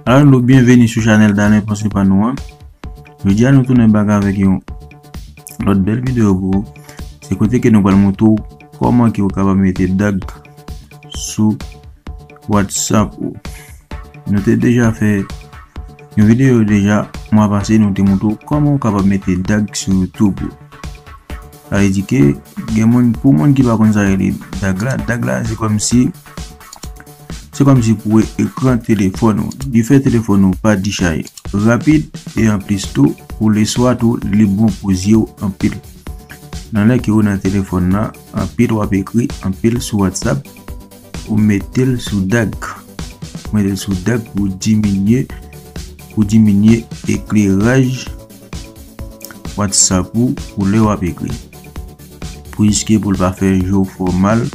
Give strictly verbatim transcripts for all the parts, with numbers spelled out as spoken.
Alò, nou byenveni sou chanèl Dalen Panse Pa Nou an. Jodi a, nou tounen bak avèk yon lòt bèl videyo pou ou. Se kote ke nou pral montre w kòman ke ou kapab mete dag sou WhatsApp ou. Nou te deja fè yon videyo deja, mwa pase, nou te montre w kòman ou kapab mete dag sou YouTube ou. Sa vle di ke gen moun, pou moun ki pa konn sa rele dag la, dag la se kòmsi, se kòmsi pou ekran telefòn ou. Li fè telefòn ou pa dichaje rapid, e anplis tou, pou leswa tou, li bon pou zye w anpil. Nan lè ke ou nan telefòn nan, anpil w ap ekri, anpil sou WhatsApp, ou mete l sou dag. Ou mete l sou dag pou diminye, pou diminye ekleraj WhatsApp ou pou lè w ap ekri. Pou riske pou l pa fè je w fè w mal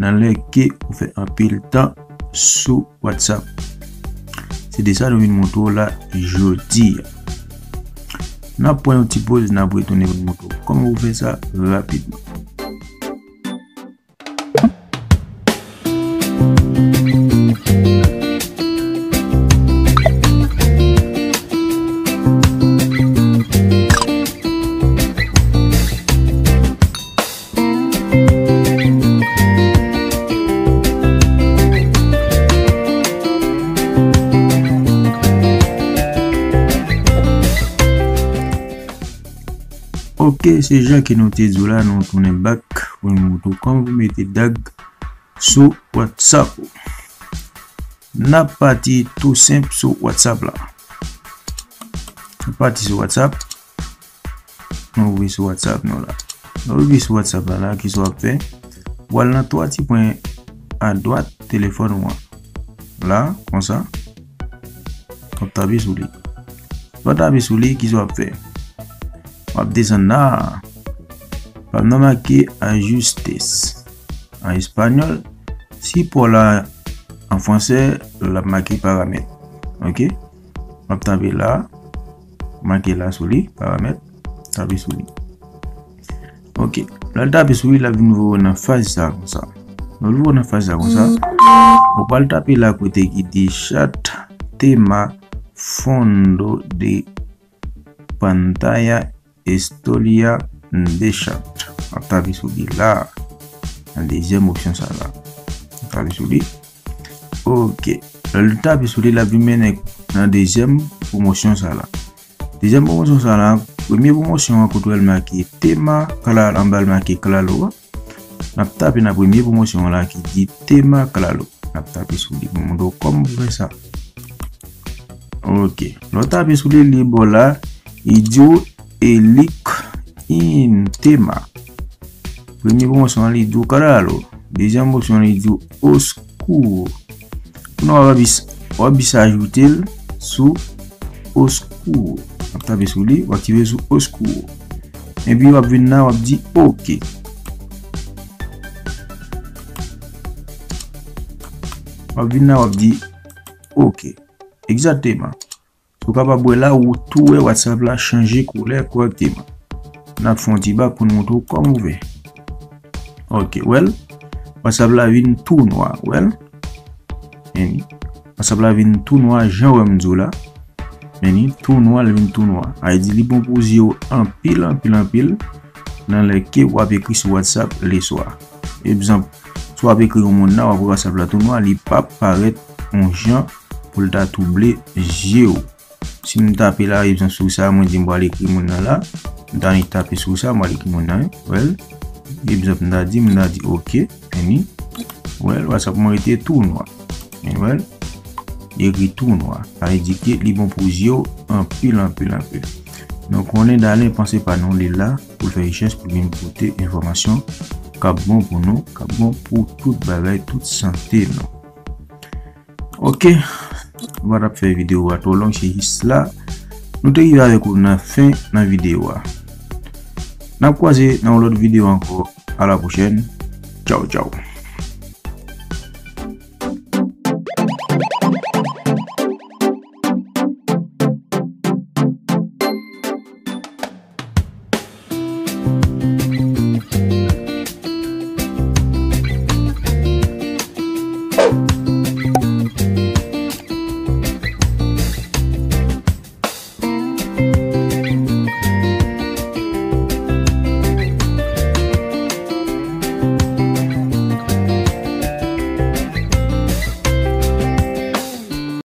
nan lè ke ou fè anpil tan sou WhatsApp. Se de sa nou vin montre w la jodi a. N ap pran yon ti poz, n ap retounen pou n montre w kòman pou fè sa rapidman. Ok, se jan ke nou te di w la, nou tounen bak pou nou montre w kòman pou mete dag sou WhatsApp ou. N ap pati tou senp sou WhatsApp la. Nou pati sou WhatsApp. Nou ouvri sou WhatsApp nou la. Nou ouvri sou WhatsApp la, la, kisa w ap fè? W al nan twa ti pwen adwat telefòn ou an. La, konsa. W ap tape sou li. Lè w tape sou li, kisa w ap fè? W ap desann la. W ap nan make ajustes. An espanyòl, si pa w la an fransè, l ap make paramèt. Ok? W ap tape la, make la sou li, paramèt, tape sou li. Ok, lè l tape sou li, l ap vin voye w nan faz sa konsa. Lè l voye w nan faz sa konsa, ou pral tape la kote ki di chat tema fondo de pantalla historia de chat. W ap tape sou li la. Nan dezyèm opsyon sa la. W ap tape sou li. Ok. Lè l tape sou li, l ap vin mennen nan dezyèm pwomosyon sa la. Dezyèm pwomosyon sa la, premye pwomosyon an kote w wè l make tema, klalo, anba l make klalo a. N ap tape nan premye pwomosyon an la ki di tema klalo. N ap tape sou li pou montre w kòman pou fè sa. Ok. Lè w tape sou li, li ba w la, li di w elik in tema. Premye pwomosyon an, li di w klalo. Dezyèm pwomosyon an, li di w oscuro. Kounye a w ap jis, w ap jis ajoute l sou oscuro. W ap tape sou li, w aktive sou oscuro. Epi w ap vin la, w ap di ok. W ap vin la, w ap di ok. Egzakteman. Ou kapab wè la, ou tou wè WhatsApp la chanje koulè kòrèkteman. N ap fè yon ti bak pou n montre w kòman ou fè. Ok, w wè l? WhatsApp la vin tou nwa, w wè l? Men li. WhatsApp la vin tou nwa, jan w wè m di w la. Men li, tou nwa, li vin tou nwa. Sa vle di li bon pou zye w anpil, anpil, anpil. Nan lè ke w ap ekri sou WhatsApp leswa. Egzanp, si w ap ekri yon moun la, w ap wè WhatsApp la tou nwa, li p ap parèt yon jan pou l ta twouble zye w. Si m tape la, egzanp, sou sa, mwen di m pral ekri moun nan la. M ta annik tape sou sa, m pral ekri moun nan, wi. Wè l? Egzanp, m ta di, m ta di, ok, fini. Wè l, WhatsApp mwen rete tou nwa. Men wè l, li ekri tou nwa. Sa vle di ke li bon pou zye w anpil, anpil, anpil. Nou konnen Dalen Panse Pa Nou li la pou l fè richès, pou l vin pote enfòmasyon k ap bon pou nou, k ap bon pou tout bagay, tout sante nou. Ok, nou pa t ap fè videyo a twò long, se jis la nou te rive avèk ou nan fen nan videyo a. N ap kwaze nan yon lòt videyo ankò. A la pwochèn. Tchaw, tchaw.